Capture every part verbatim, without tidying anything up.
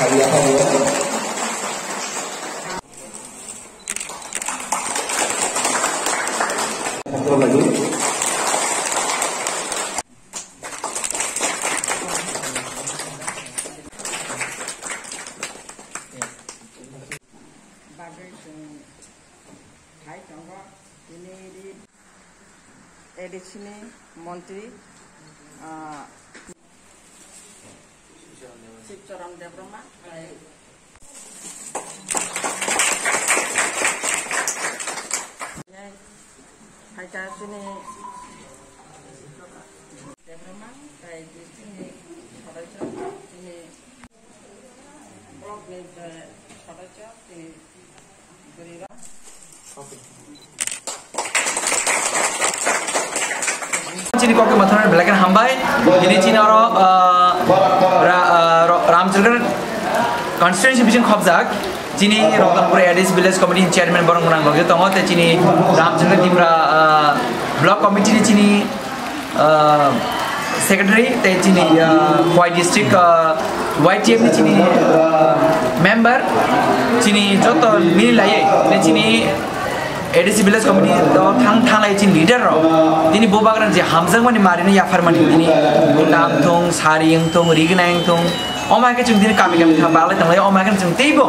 Bagwi chwng hai tongo, tini ri A D C ni montri, ah, Sibcharan Debbarma, hai, hai ka chini Debbarma, hai chini sodosyo, chini block ni je sodosyo, chini Chini kokni mathang belai khe hambai. Tini chini oro, ah, ra-, ah, ro-, Ramchandra constituency bising khobjak. Chini Ratanpur A D C village committee chairman borok nang logio tongo. Te chini Ramchandra Tipra, ah, block committee ni chini ah, secretary, tei chini, ah, Khowai district, ah, Y T F ni chini, ah, member, chini joto mili laiwi, tei chini A D C village committee o thang, thang lai chini leader rok, tini bubagra je hamjakmani marino yapharmani, tini gunda wngthung, sari wngthung, rignai wngthung, omo hai khe chwng tini kami kami thang balai tanglai, omo hai khe chwng teibo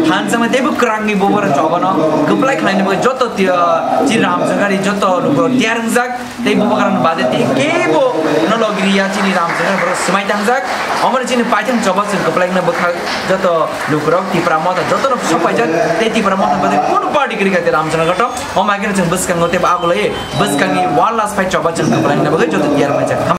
hamjakmani teibo kwrangni bubagra chobono kwplai khlaina bagwi joto ti-, ah, chini Ramchandra ni joto lukurok tiyar wngjak. Tei bubagrano bade tei kebo no logiriya chini Ramchandra borok swmai tangjak. Omoni chini paithang choba chwng kwplaikno bwkhak joto lukurok Tipra Motha jotono sok paijak tei Tipra Motha bade kunu party kwrwi kha tei Ramchandra koto. Omo hai kheno chwng bwskango tei agulai bwskangni one last fight choba chwng kwplaikno bagwi joto tiyar paijak.